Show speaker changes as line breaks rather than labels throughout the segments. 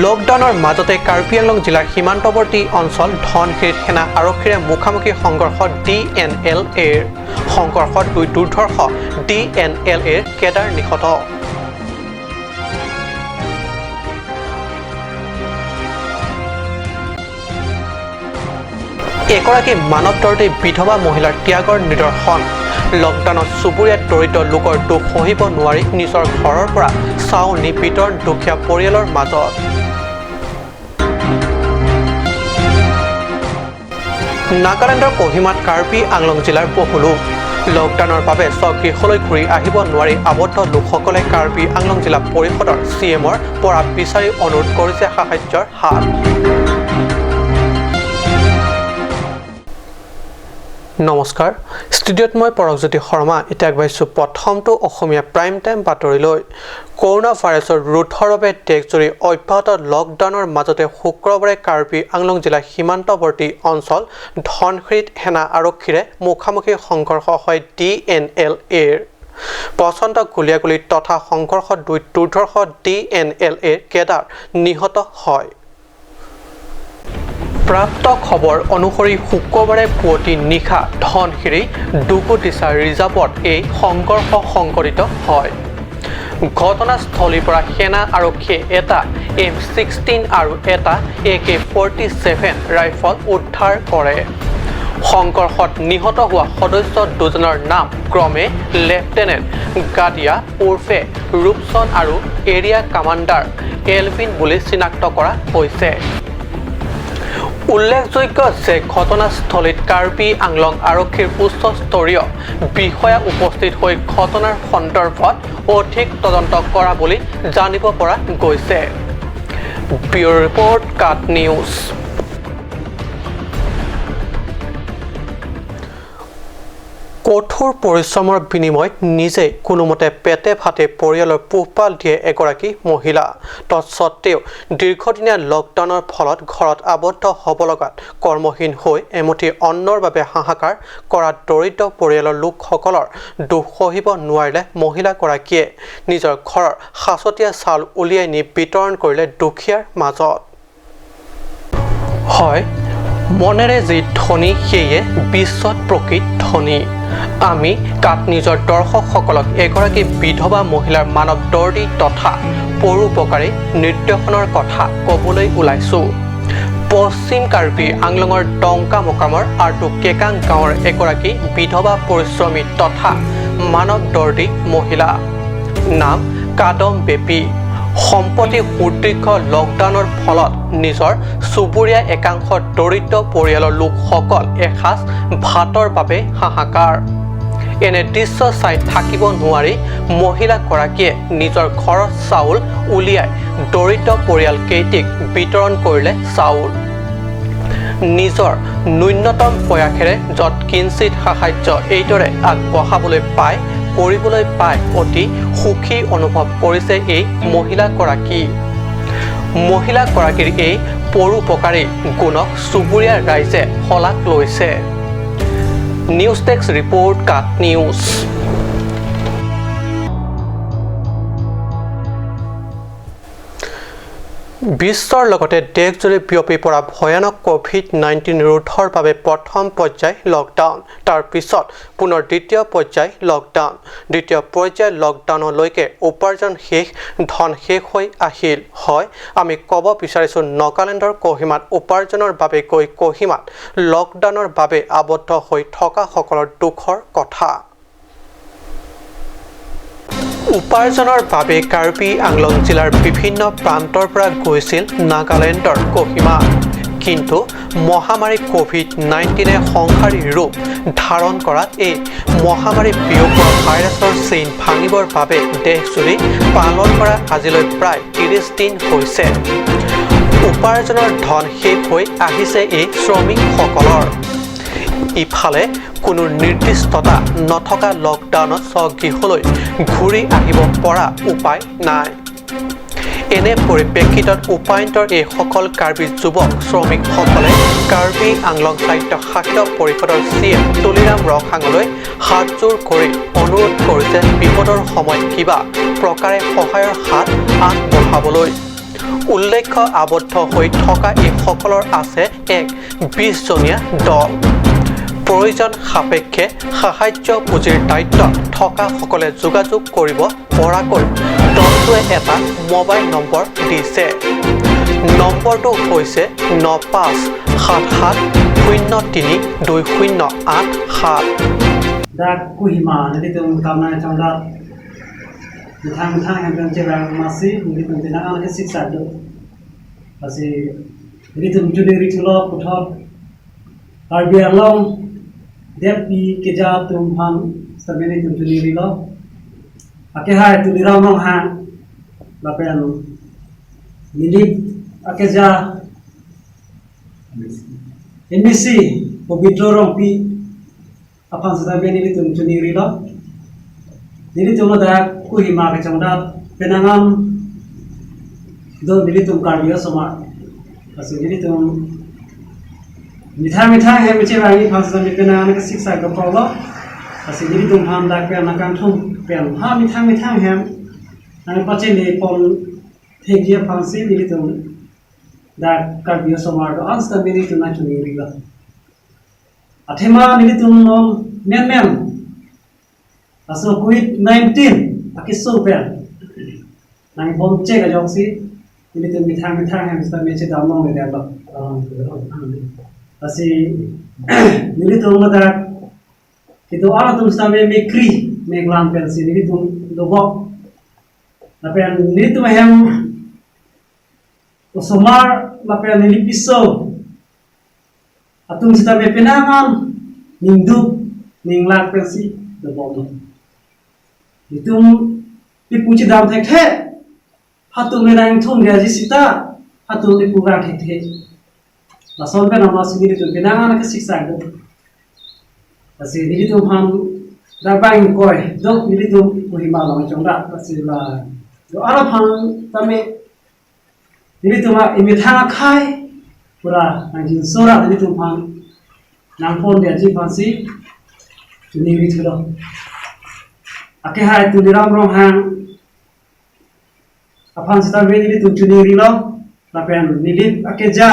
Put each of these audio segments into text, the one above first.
লকডাউনৰ মাজতে কাৰ্বি আংলং জিলাৰ সীমান্তৱৰ্তী অঞ্চল ধনশিৰিত সেনা আৰক্ষীৰে মুখামুখি সংঘৰ্ষ DNLAৰ। সংঘৰ্ষত দুই দুৰ্ধৰ্ষ DNLAৰ কেডাৰ নিহত। এগৰাকী মানৱদৰ্দী বিধৱা মহিলাৰ ত্যাগৰ নিদৰ্শন। লকডাউনত চুবুৰীয়া দৰিদ্ৰ লোকৰ দুখ সহিব নোৱাৰি নিজৰ ঘৰৰ পৰা চাউল নি বিতৰণ দুখীয়া পৰিয়ালৰ মাজত। নাগালেণ্ডৰ কহিমাত কাৰ্বি আংলং জিলাৰ বহু লোক লকডাউনৰ বাবে স্বগৃহলৈ ঘূৰি আহিব নোৱাৰি আবদ্ধ লোকসকলে কাৰ্বি আংলং জিলা পৰিষদৰ CMৰ পৰা বিচাৰি অনুৰোধ কৰিছে সাহায্যৰ হাত। নমস্কাৰ, ষ্টুডিঅ'ত মই পৰশজ্যোতি শৰ্মা। এতিয়া আগবাঢ়িছোঁ প্ৰথমটো অসমীয়া প্ৰাইম টাইম বাতৰিলৈ। কৰোণা ভাইৰাছৰ ৰোধৰ বাবে দেশজুৰি অব্যাহত লকডাউনৰ মাজতে শুক্ৰবাৰে কাৰ্বি আংলং জিলাৰ সীমান্তৱৰ্তী অঞ্চল ধনশিৰিত সেনা আৰক্ষীৰে মুখামুখি সংঘৰ্ষ হয় DNLAৰ। প্ৰচণ্ড গুলীয়াগুলী তথা সংঘৰ্ষত দুই দুৰ্ধৰ্ষ DNLAৰ কেডাৰ নিহত হয়। প্ৰাপ্ত খবৰ অনুসৰি শুক্ৰবাৰে পুৱতি নিশা ধনশিৰি দুগুদিছা ৰিজাৰ্ভত এই সংঘৰ্ষ সংঘটিত হয়। ঘটনাস্থলীৰ পৰা সেনা আৰক্ষীয়ে এটা M16 আৰু এটা AK-47 rifle উদ্ধাৰ কৰে। সংঘৰ্ষত নিহত হোৱা সদস্য দুজনৰ নাম ক্ৰমে লেফটেনেণ্ট গাদিয়া ওৰফে ৰূপচন আৰু এৰিয়া কামাণ্ডাৰ এলভিন বুলি চিনাক্ত কৰা হৈছে। উল্লেখযোগ্য যে ঘটনাস্থলীত কাৰ্বি আংলং আৰক্ষীৰ উচ্চস্তৰীয় বিষয়া উপস্থিত হৈ ঘটনাৰ সন্দৰ্ভত অধিক তদন্ত কৰা বুলি জানিব পৰা গৈছে। ব্যুৰ' ৰিপৰ্ট, কাট নিউজ। কঠোৰ পৰিশ্ৰমৰ বিনিময়ত নিজেই কোনোমতে পেটে ভাতে পৰিয়ালৰ পোহপাল দিয়ে এগৰাকী মহিলা। তৎসত্ত্বেও দীৰ্ঘদিনীয়া লকডাউনৰ ফলত ঘৰত আবদ্ধ হ'ব লগাত কৰ্মহীন হৈ এমুঠি অন্নৰ বাবে হাহাকাৰ কৰা দৰিদ্ৰ পৰিয়ালৰ লোকসকলৰ দুখ সহিব নোৱাৰিলে মহিলাগৰাকীয়ে নিজৰ ঘৰৰ সাঁচতীয়া চাউল উলিয়াই নি বিতৰণ কৰিলে দুখীয়াৰ মাজত। হয়, মনেৰে যি ধনী সেয়ে বিশ্বত প্ৰকৃত ধনী। আমি কাট নিজৰ দৰ্শকসকলক এগৰাকী বিধৱা মহিলাৰ মানৱ দৰ্দী তথা পৰোপকাৰী নিৰ্দেশনৰ কথা ক'বলৈ ওলাইছোঁ। পশ্চিম কাৰ্বি আংলঙৰ ডংকা মকামৰ আৰ্টু কেকাং গাঁৱৰ এগৰাকী বিধৱা পৰিশ্ৰমী তথা মানৱ দৰ্দী মহিলা, নাম কাদম বেপী। সম্প্ৰতি সুদীৰ্ঘ লকডাউনৰ ফলত নিজৰ চুবুৰীয়া একাংশ দৰিদ্ৰ পৰিয়ালৰ লোকসকল এসাঁজ ভাতৰ বাবে হাহাকাৰ। এনে দৃশ্য চাই থাকিব নোৱাৰি মহিলাগৰাকীয়ে নিজৰ ঘৰৰ চাউল উলিয়াই দৰিদ্ৰ পৰিয়ালকেইটিক বিতৰণ কৰিলে চাউল। নিজৰ ন্যূনতম প্ৰয়াসেৰে য'ত কিঞ্চিত সাহায্য এইদৰে আগবঢ়াবলৈ পাই কৰিবলৈ পাই অতি সুখী অনুভৱ কৰিছে এই মহিলাগৰাকী। মহিলাগৰাকীৰ এই পৰোপকাৰী গুণক চুবুৰীয়া ৰাইজে শলাগ লৈছে। নিউজ ডেস্ক ৰিপৰ্ট, কাট নিউজ। বিশ্বৰ লগতে দেশজুৰি বিয়পি পৰা ভয়ানক COVID-19 ৰোধৰ বাবে প্ৰথম পৰ্যায় লকডাউন, তাৰ পিছত পুনৰ দ্বিতীয় পৰ্যায় লকডাউন। দ্বিতীয় পৰ্যায় লকডাউনলৈকে উপাৰ্জন শেষ, ধন শেষ হৈ আহিল। হয়, আমি ক'ব বিচাৰিছোঁ নগালেণ্ডৰ কহিমাত উপাৰ্জনৰ বাবে গৈ কহিমাত লকডাউনৰ বাবে আবদ্ধ হৈ থকাসকলৰ দুখৰ কথা। উপাৰ্জনৰ বাবে কাৰ্বি আংলং জিলাৰ বিভিন্ন প্ৰান্তৰ পৰা গৈছিল নাগালেণ্ডৰ কহিমা। কিন্তু মহামাৰী COVID-19 সংহাৰী ৰূপ ধাৰণ কৰাত এই মহামাৰী বিয়পোৱা ভাইৰাছৰ চেইন ভাঙিবৰ বাবে দেশজুৰি পালন কৰা আজিলৈ প্ৰায় 30 দিন হৈছে। উপাৰ্জনৰ ধন শেষ হৈ আহিছে এই শ্ৰমিকসকলৰ। ইফালে কোনো নিৰ্দিষ্টতা নথকা লকডাউনত স্বগৃহলৈ ঘূৰি আহিব পৰা উপায় নাই। এনে পৰিপ্ৰেক্ষিতত উপায়ন্তৰ এইসকল কাৰ্বি যুৱক শ্ৰমিকসকলে কাৰ্বি আংলং স্বায়ত্ত শাসিত পৰিষদৰ CM Tuliram ৰংহাঙলৈ হাতযোৰ কৰি অনুৰোধ কৰিছে বিপদৰ সময়ত কিবা প্ৰকাৰে সহায়ৰ হাত আগবঢ়াবলৈ। উল্লেখ্য, আবদ্ধ হৈ থকা এইসকলৰ আছে এক 20জনীয়া দল। প্ৰয়োজন সাপেক্ষে সাহায্য পুঁজিৰ দায়িত্বত থকাসকলে যোগাযোগ কৰিব পৰাকৈ দলটোৱে এটা মোবাইল নম্বৰ দিছে। নম্বৰটো হৈছে 9577 03 20 87।
Dak Kohima nili tum kamna chongda mithang mithang hem che bang masi nili tum tina an ke siksa do asi nili tum juni ri thulo puthot Karbi Anglong dep pi keja tum han sabeni tum juni ri lo ake hai tu ni ram rong hang la pen nili ake ja MEC Pobitro rong pi aphan sa be nili tum chuni ri lo nili tum da Kohima ke chongda penangam do nili tum Karbi soma asi nili tum mitha mitha he miche rangi phan sa be penangam ke siksa ko pro asi nili tum ham da pe na kang thum pen ha mitha mitha hem ani pache ne pon thekje phan si nili tum da Karbi soma do ans ta nili tum na chuni ri lo athema nili tum nom men men aso COVID-19 akiso pen nang bom che ga jok si nili tum mitha mitha hem sta me che dam nong le ba asi nili tum da kitu ara tum sta me me kri me glam pen si nili tum do bo la pen nili tum hem osomar la pen nili piso atum sita me penangan ningdu ninglak pensi do bo itum pi puchi dam thek the hatum me nang thum ga ji sita hatum ni puga thek the la son pe nama si ni tum penangan ke siksa do asi ni tum ham da bang koi do ni tum Kohima la chongda asi la do ara phang tame ni tum a imi thanga khai pura nang sora ni tum phang nang phon de ji phang si ni ri thulo ake hai tu ni ram rong hang aphan sita ve ni tum chuni ri lo la pen ni li ake ja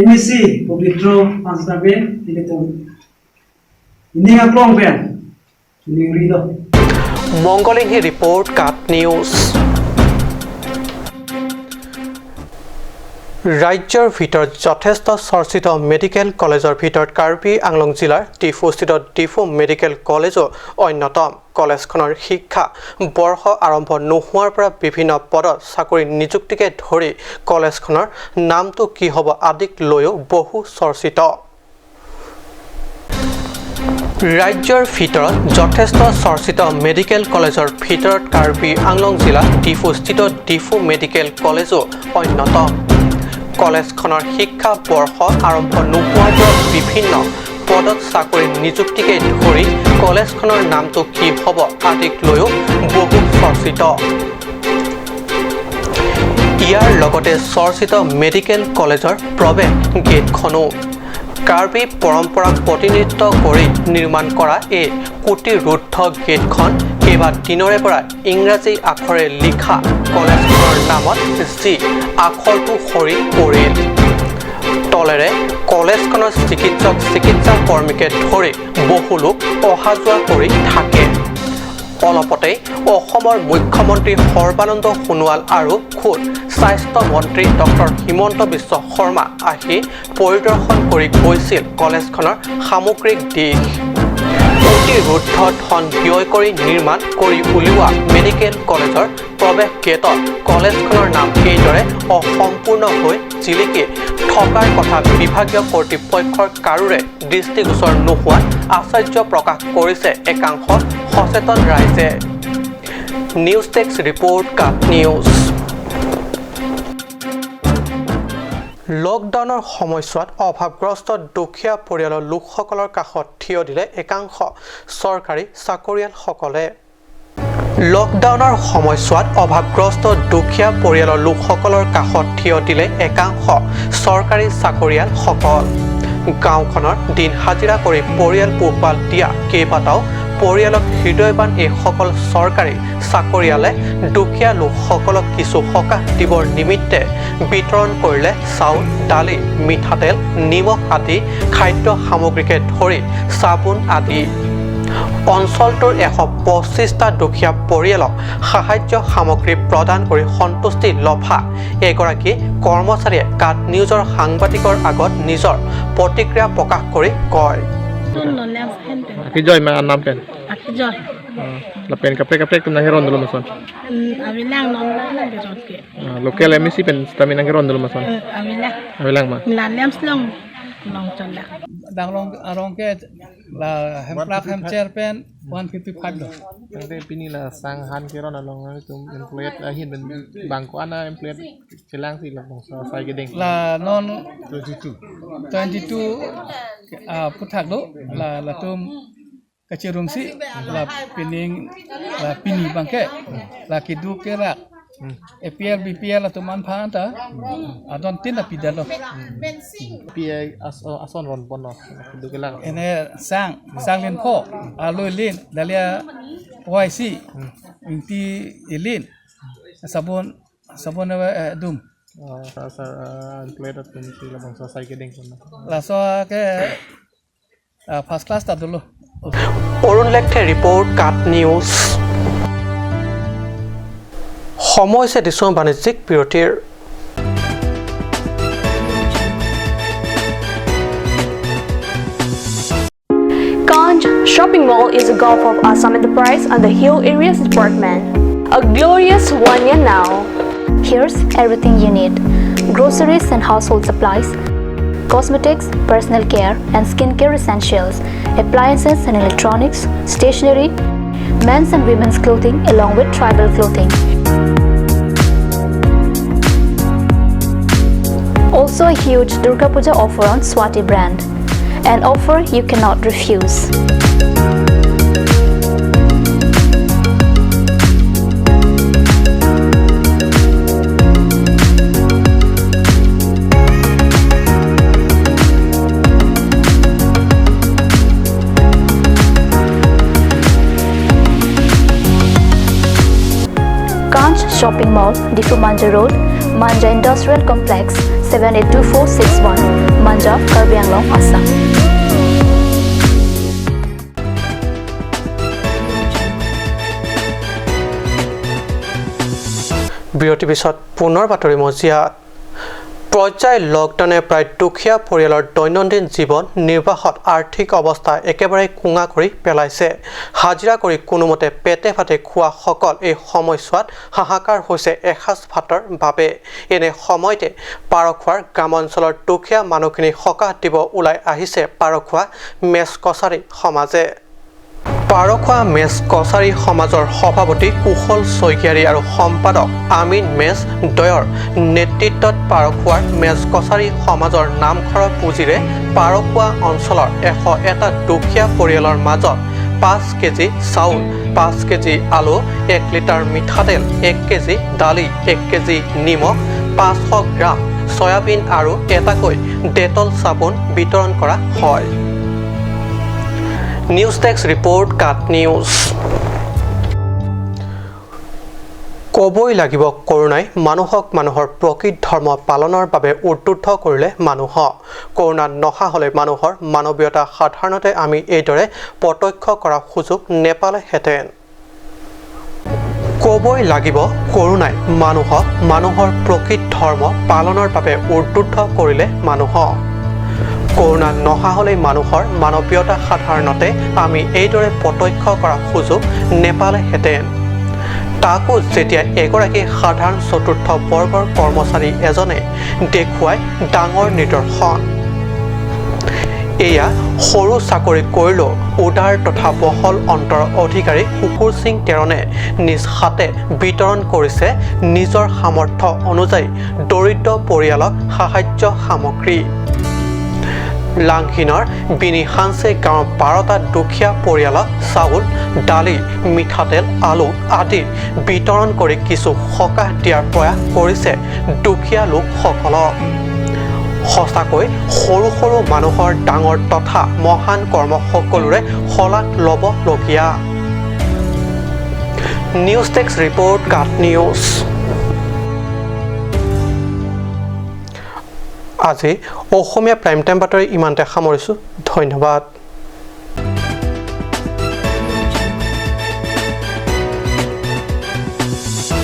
MEC Pobitro phang sita ve ni tum ni ga klong pen chuni ri lo।
Mangalinghi report, Kaat news. ৰাজ্যৰ ভিতৰত যথেষ্ট চৰ্চিত medical কলেজৰ ভিতৰত কাৰ্বি আংলং জিলাৰ ডিফুস্থিত Diphu medical কলেজো অন্যতম। কলেজখনৰ শিক্ষা বৰ্ষ আৰম্ভ নোহোৱাৰ পৰা বিভিন্ন পদত চাকৰি নিযুক্তিকে ধৰি কলেজখনৰ নামটো কি হ'ব আদিক লৈও বহু চৰ্চিত। ৰাজ্যৰ ভিতৰত যথেষ্ট চৰ্চিত মেডিকেল কলেজৰ ভিতৰত কাৰ্বি আংলং জিলাৰ ডিফুস্থিত ডিফু মেডিকেল কলেজো অন্যতম। কলেজখনৰ শিক্ষা বৰ্ষ আৰম্ভ নোহোৱাৰ পৰা বিভিন্ন পদত চাকৰি নিযুক্তিকে ধৰি কলেজখনৰ নামটো কি হ'ব আদিক লৈও বহু চৰ্চিত। ইয়াৰ লগতে চৰ্চিত মেডিকেল কলেজৰ প্ৰৱেশ গেটখনো কাৰ্বি পৰম্পৰাক প্ৰতিনিধিত্ব কৰি নিৰ্মাণ কৰা এই কুটিৰুদ্ধ গেটখন কেইবাদিনৰে পৰা ইংৰাজী আখৰে লিখা কলেজখনৰ নামত জি আখৰটো সৰি পৰিল। তলেৰে কলেজখনৰ চিকিৎসক চিকিৎসা কৰ্মীকে ধৰি বহু লোক অহা যোৱা কৰি থাকে। অলপতে অসমৰ মুখ্যমন্ত্ৰী সৰ্বানন্দ সোণোৱাল আৰু খোদ স্বাস্থ্য মন্ত্ৰী ডক্টৰ হিমন্ত বিশ্ব শৰ্মা আহি পৰিদৰ্শন কৰি গৈছিল কলেজখনৰ সামগ্ৰিক দিশ। অতি ৰুদ্ধ ধন ব্যয় কৰি নিৰ্মাণ কৰি উলিওৱা মেডিকেল কলেজৰ প্ৰৱেশ গেটত কলেজখনৰ নাম এইদৰে অসম্পূৰ্ণ হৈ জিলিকি থকাৰ কথা বিভাগীয় কৰ্তৃপক্ষৰ কাৰোৰে দৃষ্টিগোচৰ নোহোৱাত আশ্চৰ্য প্ৰকাশ কৰিছে একাংশ সচেতন ৰাইজে। News desk report, Kaat news. লকডাউনৰ সময়ছোৱাত অভাৱগ্ৰস্ত দুখীয়া পৰিয়ালৰ লোকসকলৰ কাষত থিয় দিলে একাংশ চৰকাৰী চাকৰিয়ালসকলে। লকডাউনৰ সময়ছোৱাত অভাৱগ্ৰস্ত দুখীয়া পৰিয়ালৰ লোকসকলৰ কাষত থিয় দিলে একাংশ চৰকাৰী চাকৰিয়ালসকল। গাঁওখনৰ দিন হাজিৰা কৰি পৰিয়াল পোহপাল দিয়া কেইবাটাও পৰিয়ালক হৃদয়বান এইসকল চৰকাৰী চাকৰিয়ালে দুখীয়া লোকসকলক কিছু সকাহ দিবৰ নিমিত্তে বিতৰণ কৰিলে চাউল, দালি, মিঠাতেল, নিমখ আদি খাদ্য সামগ্ৰীকে ধৰি চাবোন আদি। অঞ্চলটোৰ 125টা দুখীয়া পৰিয়ালক সাহায্য সামগ্ৰী প্ৰদান কৰি সন্তুষ্টি লভা এগৰাকী কৰ্মচাৰীয়ে কাট নিউজৰ সাংবাদিকৰ আগত নিজৰ প্ৰতিক্ৰিয়া প্ৰকাশ কৰি কয়।
Akijoy ma anam pen.
Akijoy.
La pen kaprek kaprek tum nang ron dulu mason.
Awilang non lang berot ke.
Local MEC pen stamin nang ron dulu mason.
Awilang.
Awilang ma.
La lem slong long chon la.
Dang rong arong ke la hem plak hem chair pen 155 do.
Te pini la sang han ke ron along tum employee la hin ben bangko ana employee celang si la bong sa ke ding.
La non 22 22 puthak do la la tum kacirung si la pining la pini bangke la kidu ke rak APL BPL la tuman phan ta adon tin la pidalo
PA ason ron bon no kidu ke lak
ene sang sang lin kho aloi lin dalia YC inti elin sabon sabon dum
sa employee tum si la bong sa ke ding
la so ke first class ta dolo.
Arun লেখে report কাট news. সময় হৈছে দিছোঁ বাণিজ্যিক বিৰতিৰ।
Ganj Shopping Mall is a Gulf of Assam Enterprise and the Hill Areas Department. A glorious 1 year now.
Here's everything you need. Groceries and household supplies, cosmetics, personal care and skincare essentials, appliances and electronics, stationery, men's and women's clothing along with tribal clothing. Also a huge Durga Puja offer on Swati brand, an offer you cannot refuse. Ganj Shopping Mall, Difu Manja Road, Manja Industrial Complex, 782461, Manja, Karbi Anglong, Assam.
বিৰতিৰ পিছত পুনৰ বাতৰি মজিয়াত। পৰ্যায় লকডাউনে প্ৰায় দুখীয়া পৰিয়ালৰ দৈনন্দিন জীৱন নিৰ্বাহত আৰ্থিক অৱস্থা একেবাৰে কোঙা কৰি পেলাইছে। হাজিৰা কৰি কোনোমতে পেটে ভাতে খোৱাসকল এই সময়ছোৱাত হাহাকাৰ হৈছে এসাঁজ ভাতৰ বাবে। এনে সময়তে পাৰখোৱাৰ গ্ৰামাঞ্চলৰ দুখীয়া মানুহখিনি সকাহ দিব ওলাই আহিছে পাৰখোৱা মেচ কছাৰী সমাজে। পাৰখোৱা মেচ কছাৰী সমাজৰ সভাপতি কুশল শইকীয়াৰী আৰু সম্পাদক আমিন মেচ দয়ৰ নেতৃত্বত পাৰখোৱাৰ মেচ কছাৰী সমাজৰ নামঘৰৰ পুঁজিৰে পাৰখোৱা অঞ্চলৰ 101টা দুখীয়া পৰিয়ালৰ মাজত 5 কেজি চাউল, 5 কেজি আলু, 1 লিটাৰ মিঠাতেল, 1 কেজি দালি, 1 কেজি নিমখ, 500 গ্ৰাম চয়াবিন আৰু এটাকৈ ডেটল চাবোন বিতৰণ কৰা হয়। News desk report Kat news. ক'বই লাগিব কৰোণাই মানুহক মানুহৰ প্ৰকৃত ধৰ্ম পালনৰ বাবে উদ্বুদ্ধ কৰিলে মানুহক। কৰোণা নহা হ'লে মানুহৰ মানৱীয়তা সাধাৰণতে আমি এইদৰে প্ৰত্যক্ষ কৰাৰ সুযোগ নেপালেহেঁতেন। ক'বই লাগিব কৰোণাই মানুহক মানুহৰ প্ৰকৃত ধৰ্ম পালনৰ বাবে উদ্বুদ্ধ কৰিলে মানুহক। কৰোণা নহা হ'লে মানুহৰ মানৱীয়তা সাধাৰণতে আমি এইদৰে প্ৰত্যক্ষ কৰাৰ সুযোগ নেপালেহেঁতেন। তাকো যেতিয়া এগৰাকী সাধাৰণ চতুৰ্থ বৰ্গৰ কৰ্মচাৰী এজনে দেখুৱাই ডাঙৰ নিদৰ্শন। এয়া সৰু চাকৰি কৰিলেও উদাৰ তথা বহল অন্তৰ অধিকাৰী শুকুৰ সিং তেৰণে নিজ হাতে বিতৰণ কৰিছে নিজৰ সামৰ্থ্য অনুযায়ী দৰিদ্ৰ পৰিয়ালক সাহায্য সামগ্ৰী। লাংহিনৰ বিনি হানছে গাঁৱৰ 12টা দুখীয়া পৰিয়ালক চাউল, দালি, মিঠাতেল, আলু আদি বিতৰণ কৰি কিছু সকাহ দিয়াৰ প্ৰয়াস কৰিছে দুখীয়া লোকসকলক। সঁচাকৈ সৰু সৰু মানুহৰ ডাঙৰ তথা মহান কৰ্ম সকলোৰে শলাগ ল'বলগীয়া। News desk report, Kath news. আজি অসমীয়া প্ৰাইম টাইম বাতৰি ইমানতে সামৰিছোঁ। ধন্যবাদ।